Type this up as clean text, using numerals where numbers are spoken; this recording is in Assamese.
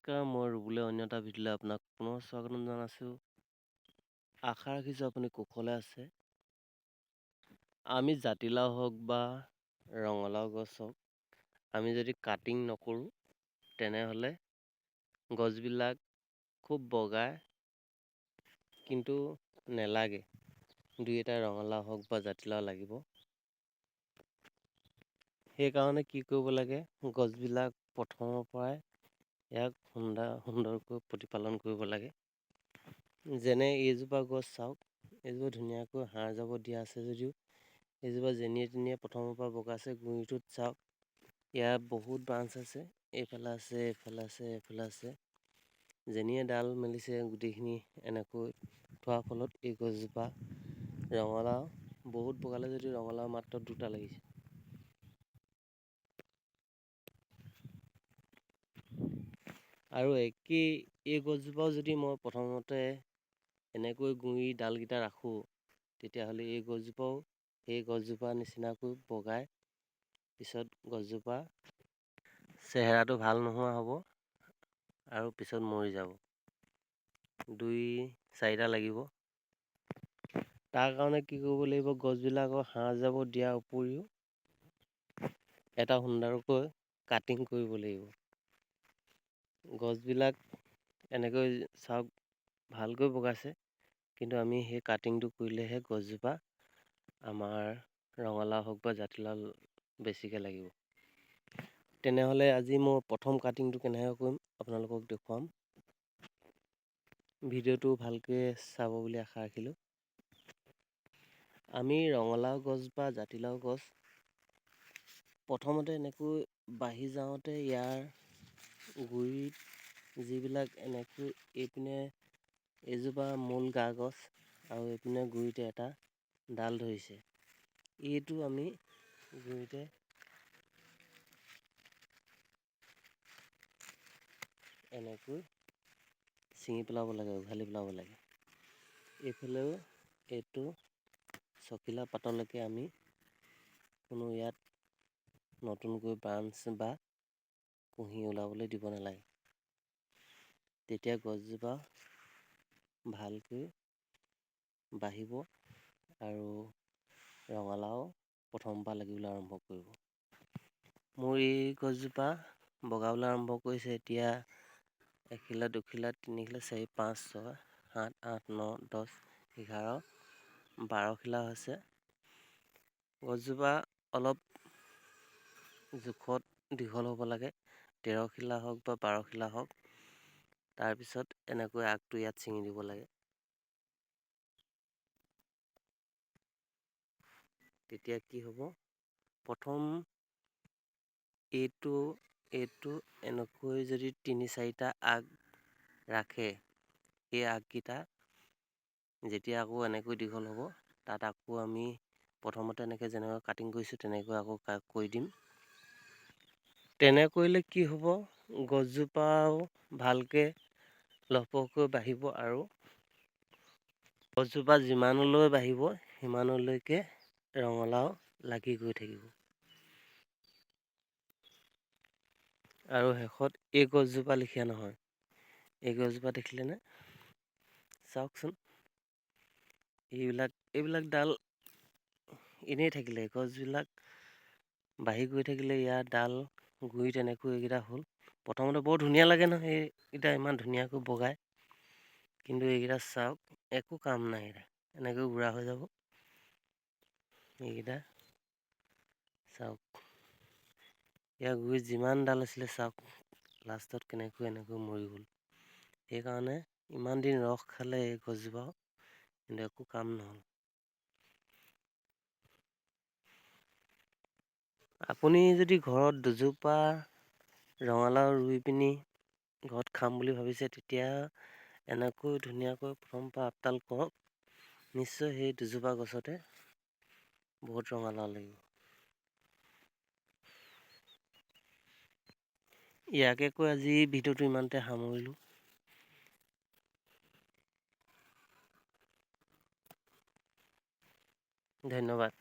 নমস্কাৰ, মই ৰুবুলে অন্য এটা ভিডিঅ'লৈ আপোনাক পুনৰ স্বাগতম জনাইছোঁ। আশা ৰাখিছোঁ আপুনি কুশলে আছে। আমি জাতিলাও হওক বা ৰঙালাও গছ হওক, আমি যদি কাটিং নকৰোঁ তেনেহ'লে গছবিলাক খুব বগায় কিন্তু নেলাগে। দুই এটা ৰঙালাও হওক বা জাতিলাও লাগিব। সেইকাৰণে কি কৰিব লাগে, গছবিলাক প্ৰথমৰ পৰাই ইয়াক সুন্দৰকৈ প্ৰতিপালন কৰিব লাগে। যেনে এইজোপা গছ চাওক, এইজোপা ধুনীয়াকৈ সাৰ জাবৰ দিয়া আছে যদিও এইজোপা যেনিয়ে তেনিয়ে প্ৰথমৰ পৰা বগাইছে। গুৰিটোত চাওক, ইয়াৰ বহুত ব্ৰাঞ্চ আছে, এইফালে আছে, এইফালে আছে, এইফালে আছে। যেনিয়ে ডাল মেলিছে গোটেইখিনি এনেকৈ থোৱাৰ ফলত এই গছজোপা ৰঙালাও বহুত বগালে যদিও ৰঙালাও মাত্ৰ দুটা লাগিছে। আৰু একেই এই গছজোপাও যদি মই প্ৰথমতে এনেকৈ গুৰি ডালকেইটা ৰাখোঁ, তেতিয়াহ'লে এই গছজোপাও সেই গছজোপাৰ নিচিনাকৈ বগাই পিছত গছজোপা চেহেৰাটো ভাল নোহোৱা হ'ব আৰু পিছত মৰি যাব। দুই চাৰিটা লাগিব। তাৰ কাৰণে কি কৰিব লাগিব, গছবিলাকৰ সাৰ জাবৰ দিয়াৰ উপৰিও এটা সুন্দৰকৈ কাটিং কৰিব লাগিব। গছবিলাক এনেকৈ চাওক ভালকৈ বগাইছে, কিন্তু আমি সেই কাটিংটো কৰিলেহে গছজোপা আমাৰ ৰঙালাও হওক বা জাতিলাও বেছিকৈ লাগিব। তেনেহ'লে আজি মই প্ৰথম কাটিংটো কেনেকৈ কৰিম আপোনালোকক দেখুৱাম। ভিডিঅ'টো ভালকৈ চাব বুলি আশা ৰাখিলোঁ। আমি ৰঙালাও গছ বা জাতিলাও গছ প্ৰথমতে এনেকৈ বাঢ়ি যাওঁতে ইয়াৰ গুৰিত যিবিলাক এনেকৈ এইপিনে এইজোপা মূল গা গছ আৰু এইপিনে গুৰিতে এটা ডাল ধৰিছে, এইটো আমি গুৰিতে এনেকৈ ছিঙি পেলাব লাগে, উঘালি পেলাব লাগে। এইফালেও এইটো চকিলা পাতলৈকে আমি কোনো ইয়াত নতুনকৈ ব্ৰাঞ্চ বা কুঁহি ওলাবলৈ দিব নালাগে। তেতিয়া গছজোপা ভালকৈ বাঢ়িব আৰু ৰঙালাও প্ৰথমৰ পৰা লাগিবলৈ আৰম্ভ কৰিব। মোৰ এই গছজোপা বগাবলৈ আৰম্ভ কৰিছে এতিয়া এখিলা, দুখিলা, তিনিখিলা, চাৰি, পাঁচ, ছয়, সাত, আঠ, ন, দহ, 11, 12 হৈছে। গছজোপা অলপ জোখত দীঘল হ'ব লাগে, 13 খিলা হওক বা 12 খিলা হওক। তাৰপিছত এনেকৈ আগটো ইয়াত ছিঙি দিব লাগে। তেতিয়া কি হ'ব, প্ৰথম এইটো এনেকৈ যদি তিনি চাৰিটা আগ ৰাখে, এই আগকেইটা যেতিয়া আকৌ এনেকৈ দীঘল হ'ব, তাত আকৌ আমি প্ৰথমতে এনেকৈ যেনেকৈ কাটিং কৰিছোঁ তেনেকৈ আকৌ কৰি দিম। তেনে কৰিলে কি হ'ব, গছজোপাও ভালকৈ লহপহকৈ বাঢ়িব আৰু গছজোপা যিমানলৈ বাঢ়িব সিমানলৈকে ৰঙালাও লাগি গৈ থাকিব। আৰু শেষত এই গছজোপা লেখীয়া নহয়, এই গছজোপা দেখিলেনে চাওকচোন, এইবিলাক ডাল এনেই থাকিলে গছবিলাক বাঢ়ি গৈ থাকিলে ইয়াৰ ডাল গুৰিত এনেকৈ এইকেইটা হ'ল। প্ৰথমতে বৰ ধুনীয়া লাগে নহয় এইকেইটা ইমান ধুনীয়াকৈ বগায়, কিন্তু এইকেইটা চাওক একো কাম নাই, এইকেইটা এনেকৈ বুঢ়া হৈ যাব। এইকেইটা চাওক, ইয়াৰ গুৰিত যিমান ডাল আছিলে চাওক লাষ্টত কেনেকৈ এনেকৈ মৰি গ'ল। সেইকাৰণে ইমান দিন ৰস খালে এই গছজোপাও, কিন্তু একো কাম নহ'ল। আপুনি যদি ঘৰত দুজোপা ৰঙালাও ৰুই পিনি ঘৰত খাম বুলি ভাবিছে, তেতিয়া এনেকৈ ধুনীয়াকৈ প্ৰথমৰ পৰা আপডাল কৰক, নিশ্চয় সেই দুজোপা গছতে বহুত ৰঙালাও লাগিব। ইয়াকে কৈ আজি ভিডিঅ'টো ইমানতে সামৰিলোঁ। ধন্যবাদ।